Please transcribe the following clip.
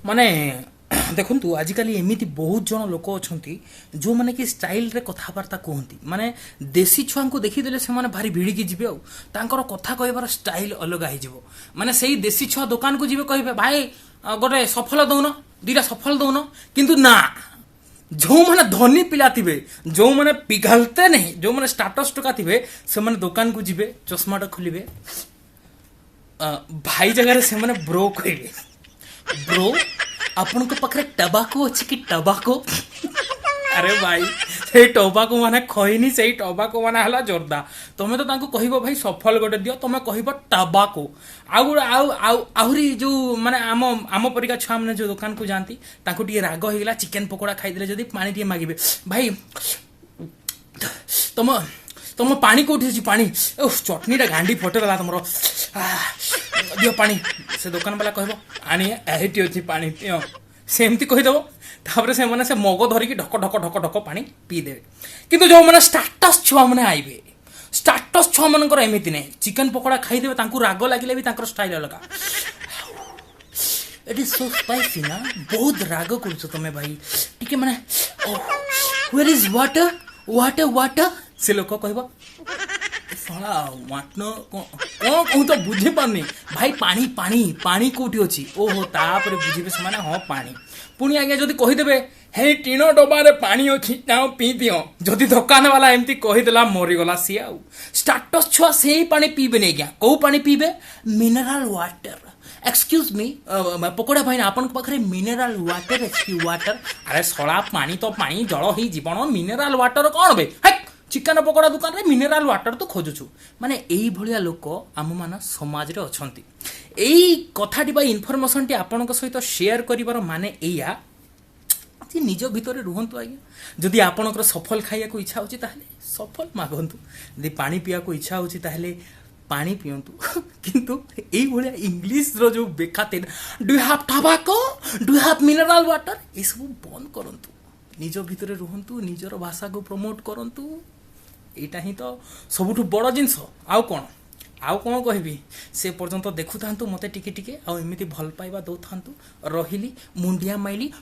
ମାନେ ଦେଖନ୍ତୁ, ଆଜିକାଲି ଏମିତି ବହୁତ ଜଣ ଲୋକ ଅଛନ୍ତି ଯେଉଁମାନେ କି ଷ୍ଟାଇଲରେ କଥାବାର୍ତ୍ତା କୁହନ୍ତି। ମାନେ ଦେଶୀ ଛୁଆଙ୍କୁ ଦେଖିଦେଲେ ସେମାନେ ଭାରି ଭିଡ଼ିକି ଯିବେ, ଆଉ ତାଙ୍କର କଥା କହିବାର ଷ୍ଟାଇଲ ଅଲଗା ହେଇଯିବ। ମାନେ ସେଇ ଦେଶୀ ଛୁଆ ଦୋକାନକୁ ଯିବେ, କହିବେ, "ଭାଇ, ଗୋଟେ ସଫଲ ଦଉନ, ଦୁଇଟା ସଫଲ ଦଉନ।" କିନ୍ତୁ ନା, ଯେଉଁମାନେ ଧନୀ ପିଲା ଥିବେ, ଯେଉଁମାନେ ପିଘାଲତେ ନାହିଁ, ଯେଉଁମାନେ ଷ୍ଟାଟସ୍ ଟୋକା ଥିବେ, ସେମାନେ ଦୋକାନକୁ ଯିବେ, ଚଷମାଟା ଖୋଲିବେ, ଭାଇ ଜାଗାରେ ସେମାନେ ବ୍ରୋ କହିବେ। "ବ୍ରୋ, ଆପଣଙ୍କ ପାଖରେ ଟବାକୋ ଅଛି କି, ଟବାକୋ?" ଆରେ ଭାଇ, ସେଇ ଟବାକୋ ମାନେ ଖଇନି, ସେଇ ଟବାକୋ ମାନେ ହେଲା ଜର୍ଦା। ତମେ ତ ତାଙ୍କୁ କହିବ, "ଭାଇ, ସଫଲ ଗୋଟେ ଦିଅ," ତମେ କହିବ ଟବାକୋ। ଆଉ ଗୋଟେ ଆଉ ଆଉ ଆହୁରି ଯୋଉ ମାନେ ଆମ ଆମ ପରିକା ଛୁଆମାନେ ଯୋଉ ଦୋକାନକୁ ଯାଆନ୍ତି, ତାଙ୍କୁ ଟିକେ ରାଗ ହେଇଗଲା, ଚିକେନ ପକୋଡ଼ା ଖାଇଦେଲେ ଯଦି, ପାଣି ଟିକେ ମାଗିବେ। "ଭାଇ, ତମ ତମ ପାଣି କୋଉଠି ଅଛି, ପାଣି? ଓଃ, ଚଟଣିଟା ଗାଣ୍ଡି ଫଟେଇଦେଲା ତମର। ଆଃ, ଦିଅ ପାଣି।" ସେ ଦୋକାନ ବାଲା କହିବ, "ଆଣି ଏଇଠି ଅଛି ପାଣି, ପିଅ।" ସେମିତି କହିଦେବ। ତାପରେ ସେମାନେ ସେ ମଗ ଧରିକି ଢକ ଢକ ଢକ ଢକ ପାଣି ପିଇଦେବେ। କିନ୍ତୁ ଯେଉଁମାନେ ଷ୍ଟାଟସ୍ ଛୁଆମାନେ ଆଇବେ, ଷ୍ଟାଟସ୍ ଛୁଆମାନଙ୍କର ଏମିତି ନାହିଁ। ଚିକେନ ପକୋଡ଼ା ଖାଇଦେବେ, ତାଙ୍କୁ ରାଗ ଲାଗିଲେ ବି ତାଙ୍କର ଷ୍ଟାଇଲ ଅଲଗା। "It is so spicy ନା, ବହୁତ ରାଗ କରୁଛ ତମେ ଭାଇ, ଟିକେ ମାନେ, where is water, water, water?" ସେ ଲୋକ କହିବ, "ଶଳା, ୱାଟର କ'ଣ କହୁଛ ବୁଝିପାରୁନି ଭାଇ, ପାଣି, ପାଣି, ପାଣି କୋଉଠି ଅଛି?" ଓହୋ, ତାପରେ ବୁଝିବେ ସେମାନେ, ହଁ, ପାଣି। ପୁଣି ଆଜ୍ଞା ଯଦି କହିଦେବେ, "ହେଇ ଟିଣ ଡବାରେ ପାଣି ଅଛି, ଯାଅ ପିଇ ଦିଅ।" ଯଦି ଦୋକାନ ବାଲା ଏମିତି କହିଦେଲା, ମରିଗଲା ସିଏ। ଆଉ ଷ୍ଟାଟସ୍ ଛୁଆ ସେଇ ପାଣି ପିଇବେନି ଆଜ୍ଞା। କୋଉ ପାଣି ପିଇବେ? Mineral water. "Excuse ମି ପକୋଡ଼ା ଭାଇନା, ଆପଣଙ୍କ ପାଖରେ ମିନେରାଲ ୱାଟର ଅଛି କି, ୱାଟର?" ଆରେ ଶଳା, ପାଣି ତ ପାଣି, ଜଳ ହିଁ ଜୀବନ, ମିନେରାଲ ୱାଟର କ'ଣ ବେ? ହେ, ଚିକେନ ପକୋଡ଼ା ଦୋକାନରେ ମିନେରାଲ ୱାଟର ତୁ ଖୋଜୁଛୁ? ମାନେ ଏଇଭଳିଆ ଲୋକ ଆମମାନ ସମାଜରେ ଅଛନ୍ତି। ଏଇ କଥାଟି ବା ଇନଫର୍ମେସନଟି ଆପଣଙ୍କ ସହିତ ସେୟାର କରିବାର ମାନେ ଏଇଆ ଯେ ନିଜ ଭିତରେ ରୁହନ୍ତୁ ଆଜ୍ଞା। ଯଦି ଆପଣଙ୍କର ସଫଲ ଖାଇବାକୁ ଇଚ୍ଛା ହେଉଛି, ତାହେଲେ ସଫଲ ମାଗନ୍ତୁ। ଯଦି ପାଣି ପିଇବାକୁ ଇଚ୍ଛା ହେଉଛି, ତାହେଲେ ପାଣି ପିଅନ୍ତୁ। କିନ୍ତୁ ଏଇଭଳିଆ ଇଂଲିଶର ଯୋଉ ବେଖାତିର, "Do have tobacco? Do have mineral water?" ଏସବୁ ବନ୍ଦ କରନ୍ତୁ। ନିଜ ଭିତରେ ରୁହନ୍ତୁ, ନିଜର ଭାଷାକୁ ପ୍ରମୋଟ କରନ୍ତୁ। ଏଇଟା ହିଁ ତ ସବୁଠୁ ବଡ଼ ଜିନିଷ। ଆଉ କ'ଣ କହିବି? ସେ ପର୍ଯ୍ୟନ୍ତ ଦେଖୁଥାନ୍ତୁ ମୋତେ ଟିକେ ଟିକେ, ଆଉ ଏମିତି ଭଲ ପାଇବା ଦେଉଥାନ୍ତୁ। ରହିଲି, ମୁଣ୍ଡିଆ ମାଇଲି।